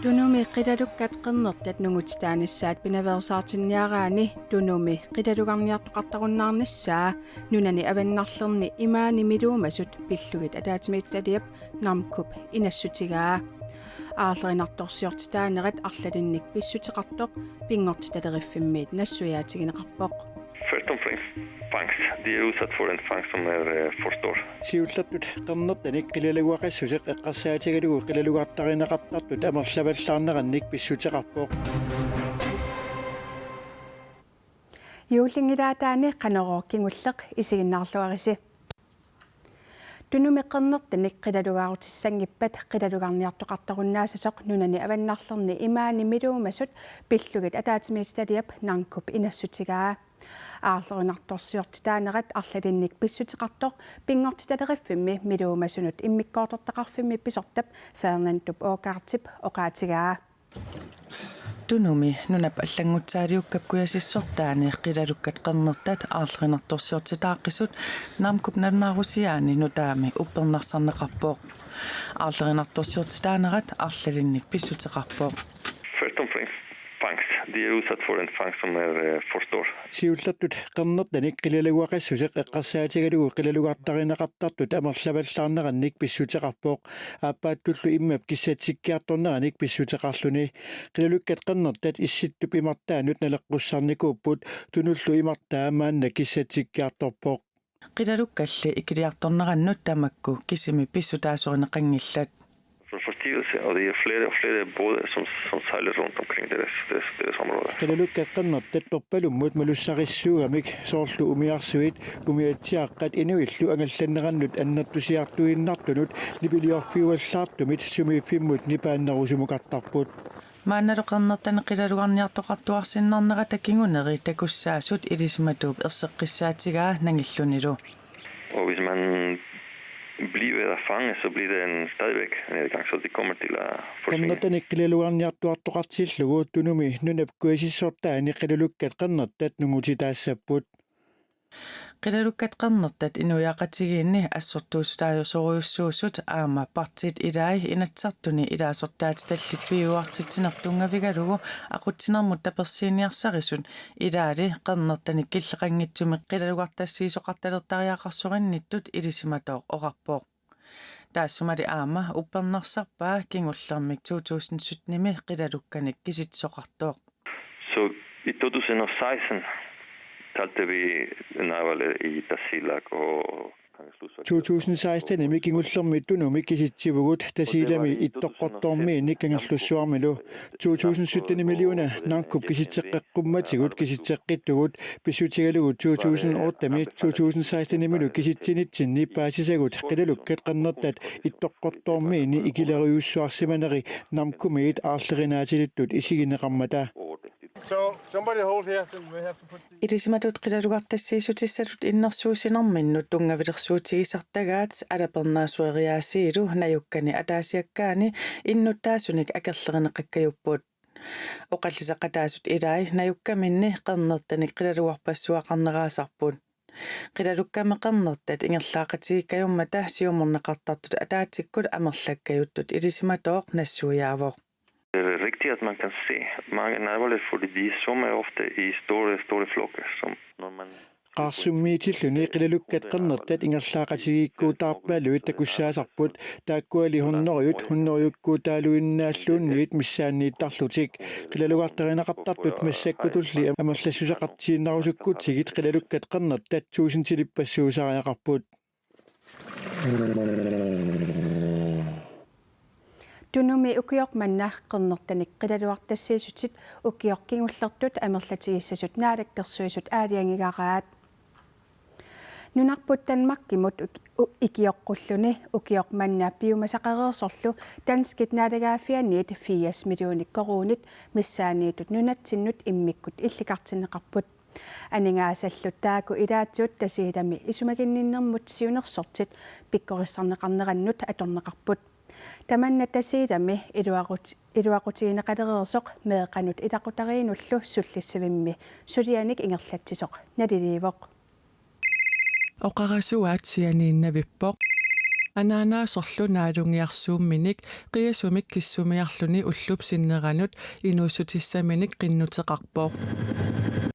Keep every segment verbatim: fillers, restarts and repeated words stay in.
Tunumi qilalukkat qernertat nungutitaanissaat pinaveersaartinniaraanni Tunumi qilalugarniartoqartarunnaarnissaa nunani avannarlerni imaani miluumasut pillugit ataatsimiititaliap NAMMCO-p inassutigaa. Aarlerinartorsiortitaanerat arlalinnik pissuteqartoq Pinngortitaleriffimmiit nassuiaatigineqarpoq. Förutom för en fångst, det är utsatt för en fångst som är eh, för stor. Siullertut qernertanik qilalugaqassuseq eqqarsaatigalugu qilalugartarineqartartut amerlavallaarnerannik pissuteqarpoq. Juullinngilaataani Qanorooq kingulleq isiginnaarluarisi. Tunumi qernertanik qilalugaarutissanngippat qilalugarniartoqartarunnaassasoq nunani avannarlerni imaani miluumasut pillugit ataatsimiititaliap NAMMCO-p inassutigaa. Aarlerinartorsiortitaanerat arlalinnik pissuteqartoq Pinngortitaleriffimmi miluumasunut immikkoortortaqarfimmi pisortap Fernando Aagaardip oqaatigaa. Tunumi nunap allanngutsaaliukkap kujasissortaani qilalukkat qernertat aarlerinartorsiortitaaqqisut NAMMCO-p nalunaarusiaani nutaami uppernarsarneqarpoq. Aarlerinartorsiortitaanerat arlalinnik pissuteqarpoq. Förutom för en fångst, det är utsatt för en fångst som är eh, för stor. Siullertut qernertanik qilalugaqassuseq eqqarsaatigalugu qilalugartarineqartartut amerlavallaarnerannik pissuteqarpoq. Aappaattullu immap kissatsikkiartorneranik pissuteqarluni. Qilalukkat qernertat Issittup imartaanut naleqqussarnikuupput, Tunullu imartaa maanna kissatsikkiartorpoq. Qilalukkalli ikiliartornerannut tamakku kisimi pissutaasorineqanngillat. För, för styrelse och det är flera och flera båtar som, som sailar runt omkring deras, deras, deras område. Qilalukkat qernertat Perpalummut malussarissuugamik soorlu umiarsuit, umiatsiaqqat inuillu angallannerannut annertusiartuinnartunut nipiliorfiuallaartumit sumiiffimmut nipaannarusumukartarput. Maannalu qernertanik qilalugarniartoqartuarsinnarnerata kinguneri takussaasut ilisimatuup erseqqissaatigaa nangillunilu. Och hvis man bliver fanget, så bliver det en stadigvæk nedgang, så det kommer til at forsvinde. Qernertanik qilalugarniartuartoqartillugu Tunumi nunap kujasissortaani qilalukkat qernertat nungutitaassapput. Qilalukkat qernertat inuiaqatigiinni assortuussutaasorujussuusut aamma partiit ilaat Inatsisartuni ilaasortaatitallit piujuartitsineq tunngavigalugu aqutsinermut tapersiiniarsarisut ilaali qernertanik killeqanngitsumik qilalugartassiisoqartalertariaqarsorinnittut ilisimatooq oqarpoq. Taassumali aamma uppernarsarpaa kingullermik to tusind syttenimi qilalukkanik kisitsisoqartoq. Så i to tusind og seksten talte vi navaler i Tasiilaq og to tusind seksten-imi kingullermi Tunumi kisitsivugut Tasiilami Ittoqqortoormiinik Kangerlussuarmilu. To tusind sytten-imiluuna NAMMCO-p kisitseqqeqqummatigut kisitseqqittugut pissutigalugu to tusind otte-mi to tusind seksten-imilu kisitsinitsinni paasisagut qilalukkat qernertat Ittoqqortoormiini ikileriussuarsimaneri NAMMCO-miit aarlerinaatilittut isigineqarmata. So somebody hold here, so we have to put the Ilisimatut qilalugartassiissutissatut innersuussinerminnut tunngavilersuutigisartagaat alapernaassueriaasiilu najukkani ataasiakkaani innuttaasunik akerlerineqakkajupput. Oqalliseqataasut ilaat najukkaminni qernertanik qilalugarpassuaqarneraasarput. Qilalukkami qernertat ingerlaaqatigiikkajummata siumorneqartartut ataatsikkut amerlakkajuttut ilisimatooq nassuiaavoq. Det er vigtigt, at man kan se mange navaler, fordi de svømmer ofte i store, store flokke, som når man Qaarsummiitilluni qilalukkat qernertat ingerlaaqatigiikkuutaarpaaluit takussaasarput, taakkuali hunnorujut hunnorujukkuutaaluinnaallunniit missaanniittarlutik. Qilalugartarineqartartut massakkutulli amerlassuseqartiinnarusukkutigit qilalukkat qernertat tuusintilippassuusariaqarput. Tunumi ukioq manna qernertanik qilalugartassiissutit ukioq kingullertut amerlatigissasut Naalakkersuisut aalajangigaraat. Nunarput Danmarkimut uk- u- ikioqqulluni ukioq manna piumasaqareersorlu danskit naalagaaffianniit firs millionit koruunit missaanniittut nunatsinnut immikkut illikartinneqarput. Aningaasallu taakku ilaatigut Tasiilami isumaginninnermut siunnersortit pikkorissarneqarnerannut atorneqarput. Tamanna Tasiilami iluaqut- iluaqutigineqalereersoq meeqqanut ilaqutariinnullu sullissivimmi sulianik ingerlatsisoq naliliivoq. Oqarasuaat sianiinnavippoq. Anaanaasorlu naalungiarsuumminik qiasumik kissumiarluni ullup sinneranut inuussutissaminik qinnuteqarpoq.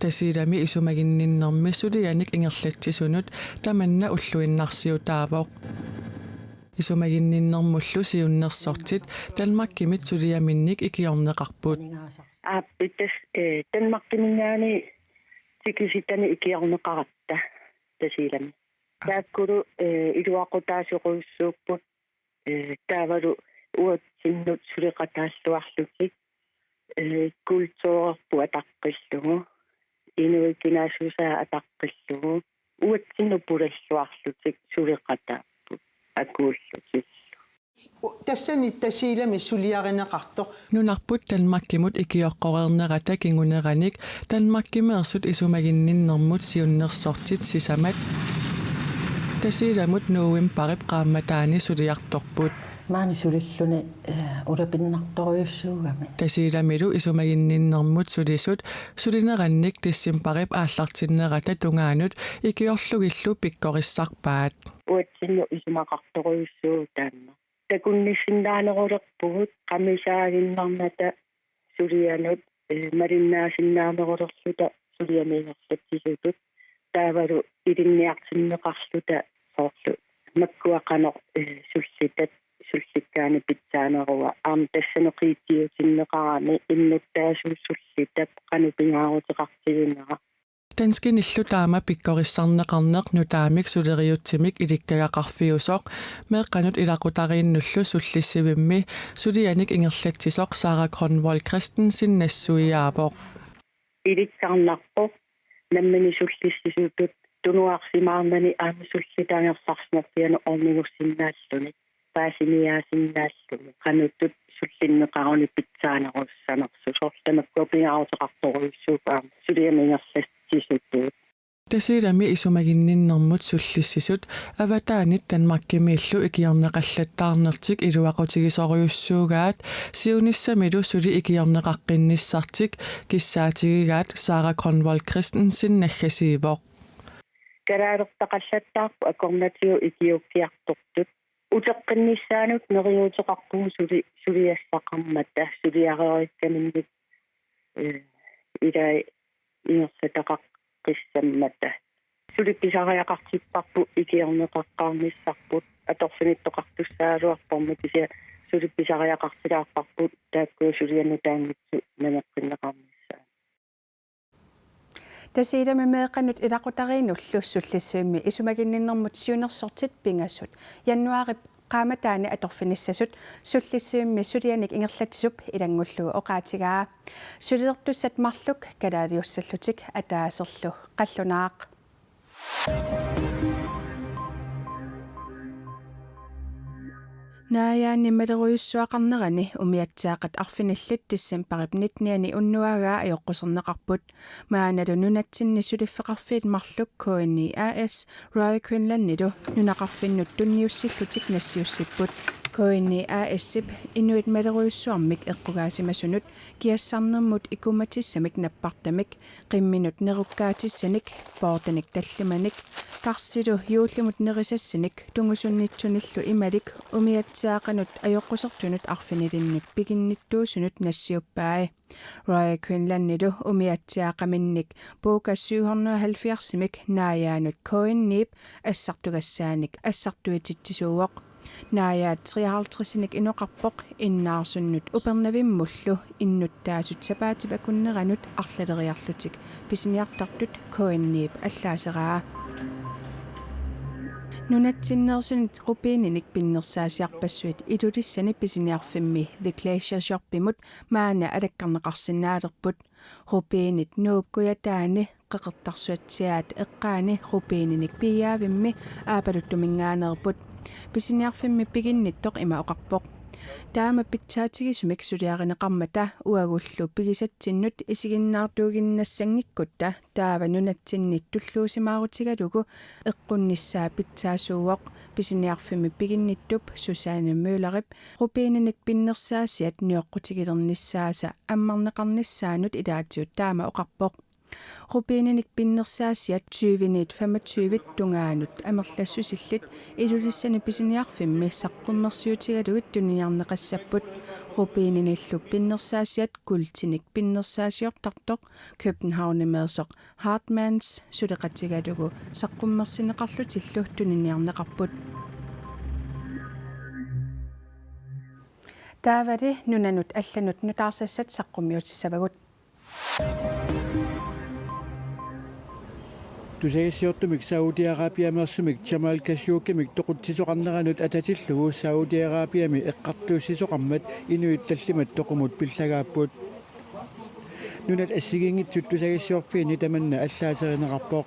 Tasiilami isumaginninnermi sulianik ingerlatsisunut tamanna ulluinnarsiutaavoq. Isumaginninnermullu siunnersortit Danmarkimit suliaminnik ikiorneqarput. Aap, tassa, eh, Danmarkiminngaanniit tikisitanik ikiorneqaratta Tasiilami. Taakkulu, eh, iluaqutaasorujussuupput, eh, taavalu uatsinnut suleqataalluarlutik, eh, kulturerput ataqqillugu, inuit kinaassusaa ataqqillugu, uatsinnut pulalluarlutik suleqataapput akuullutillu. Tassani Tasiilami suliarineqartoq. Nunarput Danmarkimut ikioqqoreernerata kinguneranik Danmarkimeersut isumaginninnermut siunnersortit sisamat Tasiilamut novembarip qaammataani suliartorput. Maani sulilluni, eh, ulapinnartorujussuugami. Tasiilamilu isumaginninnermut sulisut sulinerannik decembarip aallartinnerata tungaanut ikiorlugillu pikkorissarpaat. Uatsinnut isumaqartorujussuuvoq taanna. Takunnissinnaanerulerpugut qamisaaginnarnata sulianut, eh, malinnaasinnaanerulerluta suliamik ingerlatsisutut, taavalu ilinniartinneqarluta soorlu makkua qanoq, eh, sullitat, sullikkaanni pitsaanerua, aamma tassani qiitiutinneqarami innuttaasut sullitap qanoq pingaaruteqartiginera. Danskinillu taama pikkorissarneqarneq nutaamik suleriutsimik ilikkagaqarfiusoq meeqqanut ilaqutariinnullu sullissivimmi sulianik ingerlatsisoq Sara Grønvold Christensen nassuiaavoq. Ilikkarnarpoq nammineq sullissisutut tunuarsimaarnani aamma sullitangersarsinerpianut ornigussinnaallutik, paasiniaasinnaalluni, qanuttut sullinneqaruni pitsaanerussanersoq, soorlu tamakkua pingaaruteqartorujussuupput aamma suliamik ingerlatsisutut. Tasiilami isumaginninnermut sullissisut avataanit Danmarkimiillu ikiorneqallattaarnertik iluaqutigisorujussuugaat, siunissamilu suli ikiorneqaqqinnissartik kissaatigigaat Sara Grønvold Christensen naggasiivoq. Kalaalertaqallattaarput akornatigut ikiuukkiartortut. Uteqqinnissaanut neriuuteqarpugut suli-, suliassaqarmata, suliareerikkaminnik, eh, ilai ingerlataqaqqissammata. Suli pisariaqartipparput ikiorneqaqqaarnissarput, atorfinittoqartussaagaluarpormi, kisianni suli pisariaqartilaarparput taakku sulianut taanngitsu naneqqinneqarnissaat. Tasiilami meeqqanut ilaqutariinnullu sullissivimmi isumaginninnermut siunnersortit pingasut januaarip qaammataani atorfinissasut sullissivimmi sulianik ingerlatsisup ilanngullugu oqaatigaa. Sulilertussat marluk kalaaliussallutik ataaserlu qallunaaq. Naajaani malerujussuaqarnerani umiatsiaaqat arfinillit decembarip nittenianni unnuagaa ajoquserneqarput. Maannalu nunatsinni suliffeqarfiit marluk K N I A/S Royal Greenlandilu nunaqarfinnut tunniussillutik nassiussipput. K N I A/S-ip inuit malerujussuarmik eqqugaasimasunut kiassarnermut ikumatissamik nappartamik, qimminut nerukkaatissanik, poortanik tallimanik, karsilu juullimut nerisassanik, tungusunnitsunillu imalik umiatsiaaqanut ajoqusertunut arfinilinnut piginnittuusunut nassiuppai. Royal Greenlandilu umiatsiaaqaminnik Puuka syv hundrede og halvfjerds-imik Naajaanut K N I-p assartugassaanik assartuititsisuuvoq. Naajaat treoghalvtreds-inik inoqarpoq, innaarsunnut Upernavimmullu innuttaasut sapaatip akunneranut arlaleriarlutik pisiniartartut K N I-p allaaseraa. Nunatsinneersunit rubininik pinnersaasiarpassuit Ilulissani pisiniarfimmi The Glacier Shopimut maanna alakkarneqarsinnaalerput. Rubinit Nuup Kujataani Qeqertarsuatsiaat eqqaani rubininik piiaavimmi Aapaluttuminngaanneerput. Pisiniarfimmi piginnittoq ima oqarpoq: Taama pitsaatigisumik suliarineqarmata uagullu pigisatsinnut isiginnaartuuginnassanngikkuttaaq taava nunatsinni tulluusimaarutigalugu eqqunnissaa pitsaasuuvoq. Pisiniarfimmi piginnittup Susanne Møllerip rubininik pinnersaasiat nioqqutigilernissaasa ammarneqarnissaanut ilaatigut taama oqarpoq. Rubininik pinnersaasiat tyveniit femogtyvet tungaanut amerlassusillit Ilulissani pisiniarfimmi saqqummersiutigalugit tuniniarneqassapput. Rubininillu pinnersaasiat kuultinik pinnersaasiortartoq Københavnimeersoq Hartmanns suleqatigalugu saqqummersinneqarlutillu tuniniarneqarput. Taavali nunanut allanut nutaarsassat saqqummiutissavagut. Tusagassiortumik Saudi Arabiameersumik Jamal Khashoggimik toqutsisoqarneranut atatillugu Saudi Arabiami eqqartuussisoqarmat inuit tallimat toqumut pillagaapput. Nunat assigiinngitsut tusagassiorfianni tamanna allaaserineqarpoq.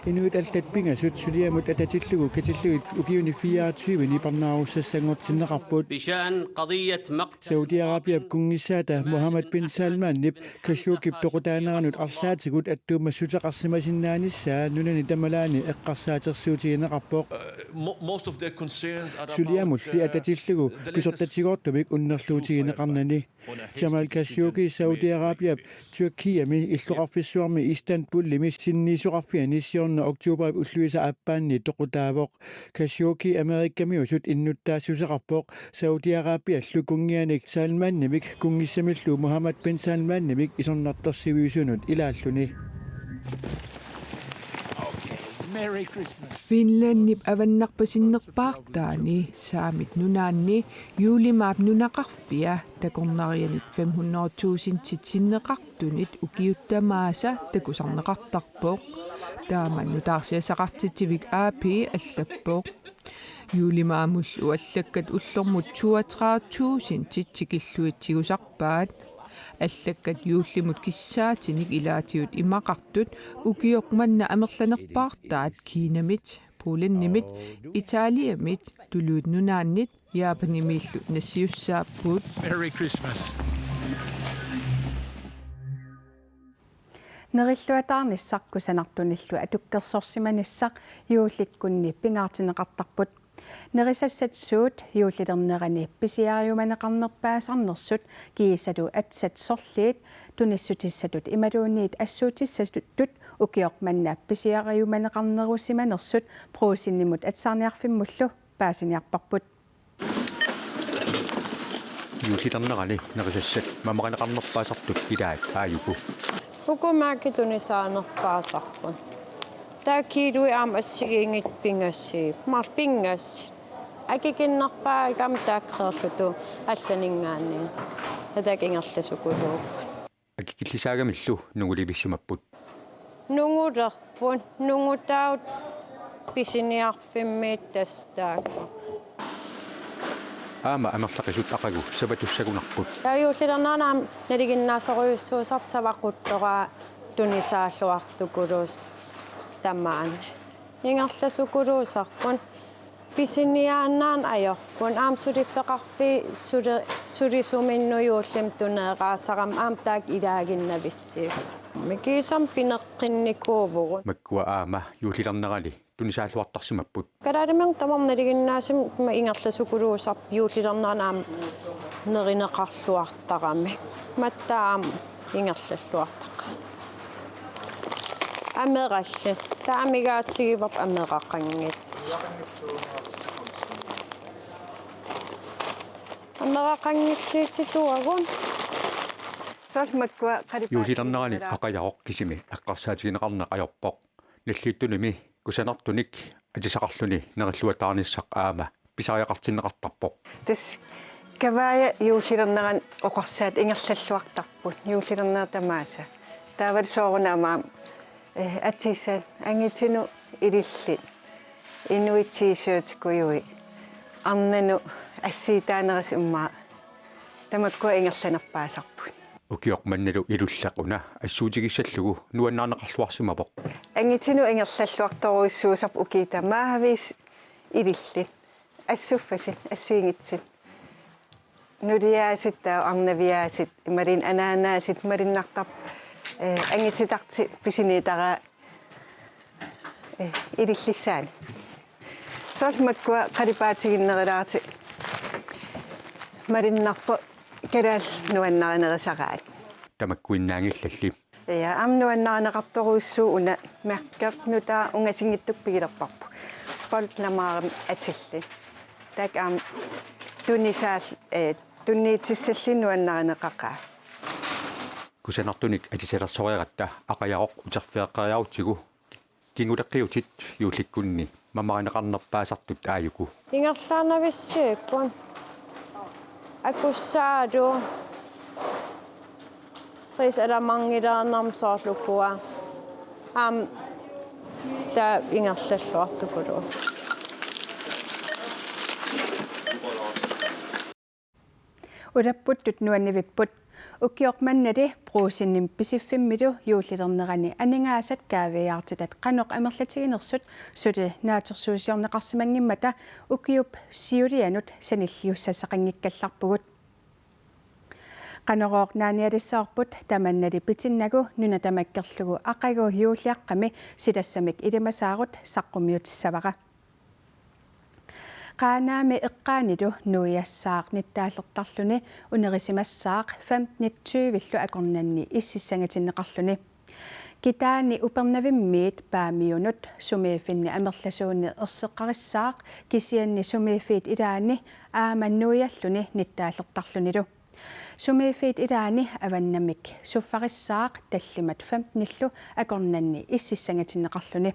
Inuit allat pingasut suliamut atatillugu katillugit ukiuni fireogtyveni parnaarussassanngortinneqarput. بشأن قضية مقتل Saudi Arabiap kunngissaata Mohammed bin Salmanip Khashoggip toqutaaneranut arlaatigut attuumassuteqarsimasinnaanissaa nunani tamalaani eqqarsaatersuutigineqarpoq. Mo- most of their concerns are about, Suliamulli uh, atatillugu the latest kusertatigoortumik unnerluutigineqarnani. Jamal Khashoggi Saudi Arabiap Tyrkiami illoqarfissuarmi Istanbulimi sinniisoqarfiani siorna oktoberip ulluisa aappaanni toqutaavoq. Khashoggi Amerikamiusut innuttaassuseqarpoq Saudi Arabiallu kunngianik Salmanimik kunngissamillu Mohammed bin Salmanimik isornartorsiuisunut ilaalluni. Finlandip avannarpasinnerpaartaani Saamit Nunaanni juullimaap nunaqarfia takornarianit fem hundrede tusindit sinneqartunit ukiut tamaasa takusarneqartarpoq. Taama nutaarsiassaqartitsivik A P allappoq. Juullimaamullu allakkat ullormut toogtredive tusindit tikilluit tigusarpaat. Allakkat juullimut kissaatinik ilaatigut imaqartut ukioq manna amerlanerpaartaat Kinamit, Polenimit, Italiamit, Tuluit Nunaannit, Japanimiillu nassiussaapput. Merry Christmas. Nerilluataarnissaq kusanartunillu atukkersorsimanissaq juullikkunni pingaartinneqartarput. Nerisassat suut juullilernerani pisiariumaneqarnerpaasarnersut kiisalu atsat sorliit tunissutissatut imaluunniit assuutissatut ukioq manna pisiariumaneqarnerusimanersut Brugsenimut atsaarniarfimmullu paasiniarparput. Juullilernerani nerisassat mamarineqarnerpaasartut ilaat aajuku. Uku maaki tunisaanerpaasarput. Taava kiilui aamma assigiinngitsut pingasut. Maal pingasut. Akikinnerpaagami taakku qeerlutuut allaninngaanniit. Ataak ingerlasukuluupput. Akikillisaagamillu nungulivissimapput. Nungulerput, nungutaavoq pisiniarfimmiit tassa taakku. Aamma amerlaqisut aqagu savatussagunarput. Taava juullilernerani aamma nalinginnaasorujussuusarput savaquttoraa tunisaalluartukuluusoq tamaani. Ingerlasukuluusarput. Pisiniaannarneq ajorput aamma suliffeqarfiit suli-, sulisuminnut juullimi tuneeraasarami aamma taakku ilaaginnavissiuk. Mikiisam pineqqinnikuuvugut. Makkua aamma juullilernerani tunisaalluartarsimapput. Kalaalimineq tamarmi nalinginnaasumik ima ingerlasukuluusarput juullilernerani aamma nerineqarluartarami. Mattaaq aamma ingerlalluartaqaaq. Amerallit. Taava amigaatigivarput ameraqanngitsut. Ameraqanngitsuutituagut. Soorlu makkua qalipaatit. Juullilernerani aqajaroq kisimi eqqarsaatigineqarneq ajorpoq. Nalliuttunimi kusanartunik atisaqarluni nerilluataarnissaq aamma pisariaqartinneqartarpoq. Tassa kavaajat juullilernerani oqarsaat ingerlalluartarput juullilernerata tamaasa. Taavalu soorunami aamma, eh, atisat angitinut ilillit. Inuit t-shirtikujui. Arnanut assiitaanerisa immaqa. Tamakkua ingerlanerpaasarput. Ukioq mannalu ilulleq una assuutigissallugu nuannaarneqarluarsimavoq. Angitinut ingerlalluartorujussuusarput ukiut tamaaviisa ilillit. Assuffasi, assigiinngitsut. Nuliaasiit taava arnaviaasiit, imaluunniit anaanaasit malunnartarput, eh, angititartut pisiniutaraa, eh, ilillissaanik. Soorlu makkua qalipaatiginnerulaartut malunnarpoq kalaallit nuannarinerusaraat. Tamakkuinnaanngillalli. Ja, aamma nuannarineqartorujussuuvoq una mærke nutaaq ungasinngitsukkut pigilerparput. Bold Lamarim atillit. Taakku aamma tunisaal-, eh, tunniutissallugu nuannarineqaqaat. Kusanartunik atisalersoreeratta Aqajaroq uterfigeqqeriarutsigu kinguleqqiutit juullikkunni mamarineqarnerpaasartut aajuku. Ingerlaannavissuupput. Akussaalu. Risalamanngilaarnam soorlukua. Aamma taava ingerlalluartukuluusoq. Ulapputtut nuannivipput. Ukioq mannali Brugsenimi Pisiffimmilu juullilernerani aningaasat kaaviiaartitat qanoq amerlatiginersut suli naatsorsuusiorneqarsimanngimmata ukiup siulianut sanilliussassaqanngikkallarpugut. Qanorooq naanialissavarput tamannali pitinnagu nuna tamakkerlugu aqagu juulliaqqami silassamik ilimasaarut saqqummiutissavara. Qaanaami eqqaanilu nuiassaaq nittaallertarluni unerisimassaaq femten tyvillu akornanni ississangatinneqarluni. Kitaani Upernavimmiit Paamiunut sumiiffinni amerlasuuni erseqqarissaaq kisianni sumiiffiit ilaanni aamma nuialluni nittaallertarlunilu. Sumiiffiit ilaanni avannamik suffarissaaq tallimat femtenillu akornanni ississangatinneqarluni.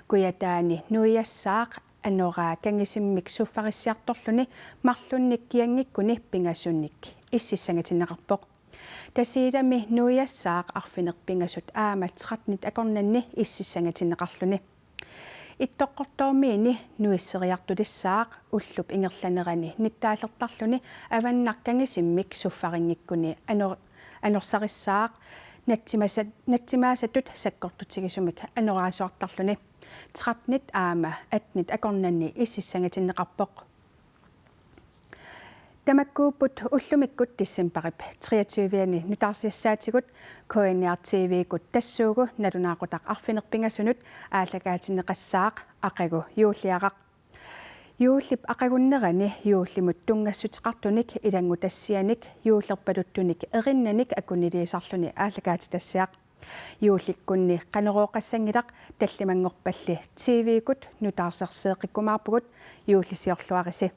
Kujataani nuiassaaq anoraa kangisimmik suffarissiartorluni marlunnik kianngikkuni pingasunik ississangatinneqarpoq. Tasiilami nuiassaaq arfineq-pingasut aamma trettenit akornanni ississangatinneqarluni. Ittoqqortoormiini nuisseriartulissaaq ullup ingerlanerani nittaallertarluni avannaq kangisimmik suffarinngikkuni anor-, anorsarissaaq natsimasa-, natsimaasatut sakkortutigisumik anoraasuartarluni. Trettenit aamma attenit akornanni ississangatinneqarpoq. Tamakkuupput ullumikkut decembarip treogtyve-ani nutaarsiassaatigut. K N R T V-kkut tassuugu nalunaaqutaq arfineq-pingasunut aallakaatinneqassaaq aqagu juulliaraq. Juullip aqagunnerani juullimut tunngassuteqartunik ilanngutassianik juullerpaluttunik erinnanik akuniliisarluni aallakaatitassiaq. Juullikkunni qanorooqassanngilaq, tallimanngorpalli T V-kkut nutaarserseeqqikkumaarpugut, juullisiorluarisi.